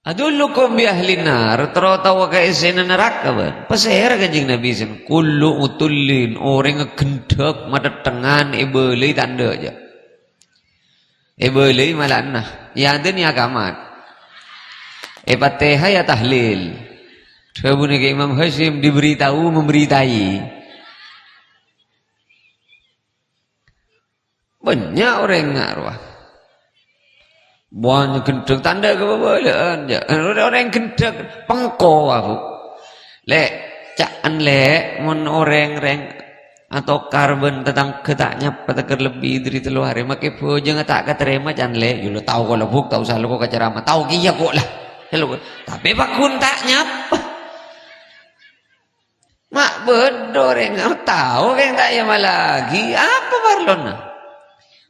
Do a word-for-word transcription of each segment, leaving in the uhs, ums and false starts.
"Adullukum bi ahli nar," terro tao ka essèna naraka, bân. Pasèra Kanjeng Nabi sèn, "Kullu utullin," orèng gendhek matettengan èbâlâi tandhâ, jâ. Èbâlâi malana. Ya adzan ya kamat. Èpatèha ya tahlil. Dhâbuna Kè Imam Hasyim, diberitahu memberitai. Bânnya' orèng nga' rowa. Bânnya' gendhek tandhâ kabâbâlâ'ân, jâ. Orèng gendhek pengko, Bu. Lè', ca'an, Lè', mon orèng rèng atokar bân tatangghâ ta' nyapa tèkèr lebbi dhâri tello arè, makè bhâjângnga ta' katarèma, can, Lè'. Yâ, lo tao ko la, Bu, ta' osa lo ko ka ceramah. Tao kèya ko la. Yâ, lo, tapè pagghun ta' nyapa. Ma' bâdâ orèng, tao kèng ta' èyamallaghi, apa parlona?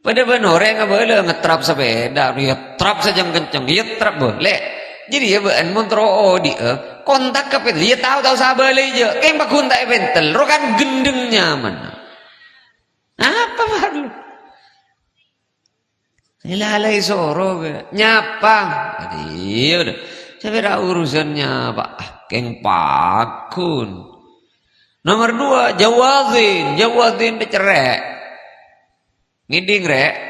Padâ bân orèng abâlâ ngetrap sapèda, ètrap sajâng kenceng, ètrap, bâ, Lè'. Jadi, yâ, bâ'ân mon terro odi'â, kontak ka pèntel, yâ tao, tao sabâlâi, jâ. Kèng pagghun ta' èpèntel, rokan gendheng nyamanna. Apa parlo? Èlalai soro, bâ. Nyapa. Iyâ, bâ. Sapèra urusan nyapa. Kèng pagghun. Nomor dua, jawazin. Jawazin bâ cerrè'. Ngèdhing, Rè'.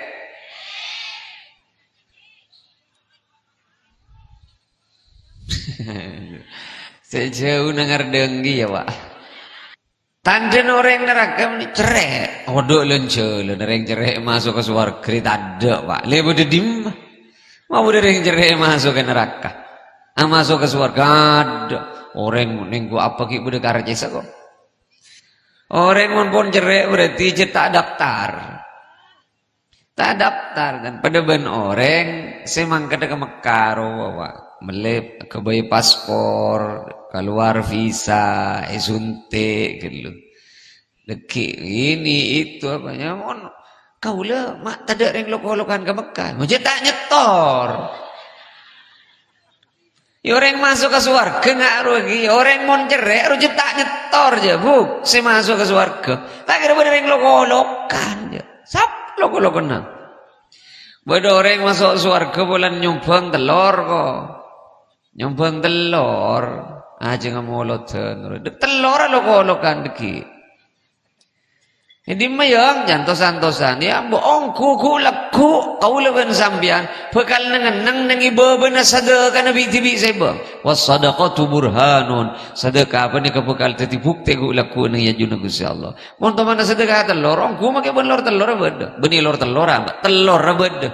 Sè jhâu nangardhânggi, yâ, Pak. Tandhâna orèng naraka mènè cerrè'. Odhu' lan-jhâlân orèng cerrè' maso' ka sowarghâ rè' tadâ', Pak. Lè bâdâ dimma? Ma' bâdâ orèng cerrè' maso' ka naraka. Ah, maso' ka sowarghâ, adâ'. Orèng nèngghu apa ghi' bâdâ karcèssa, ko'. Orèng mon pon cerrè' berarti jhâ' ta' daftar. Ta' daftar, kan? Padâ bân orèng sè mangkadhâ ka Mekkah rowa, Pak. Mellè aghâbây paspor, kalowar visa, èsuntik, ghâllu. Lagi ini, itu, apa, ya, mon kaulâ ma' tadâ' rèng lok-olokan ka Mekkah. Mon jhâ' ta' nyètor. Ya, orèng maso' ka sowarghâ nga' rowa ghi'. Orèng mon cerrè', rowa jhâ' ta' nyètor, jâ, Bu. Sè maso' ka sowarghâ. Ta' kèra bâdâ rèng lok-olokan, jâ. Sapa lok-olokanna? Bâdâ orèng maso' sowarghâ polana nyombhâng tellor, ko'. Nyombhâng tellor. Ajâ ngamolodhân. Tellorra lok-olokan dhâggi'. È dimma, yâ, can tos-antosan, yâ, mbok ongghu ghu' lagghu' kaulâ bân sampèyan bhâkal neng-enneng neng è bâbâna sadhâkana bi'-dhibi' sè èbâng. "Was-shadaqatu burhanun." Sadhâka panèka bhâkal dhâddhi bhuktè ghu' lagghu' neng è ajunna Ghustè Allah. Mon tomanna sadhâka tellor, ongghu makè bân lor tellorra bâdâ. Bânnè lor tellorra, tellorra bâdâ.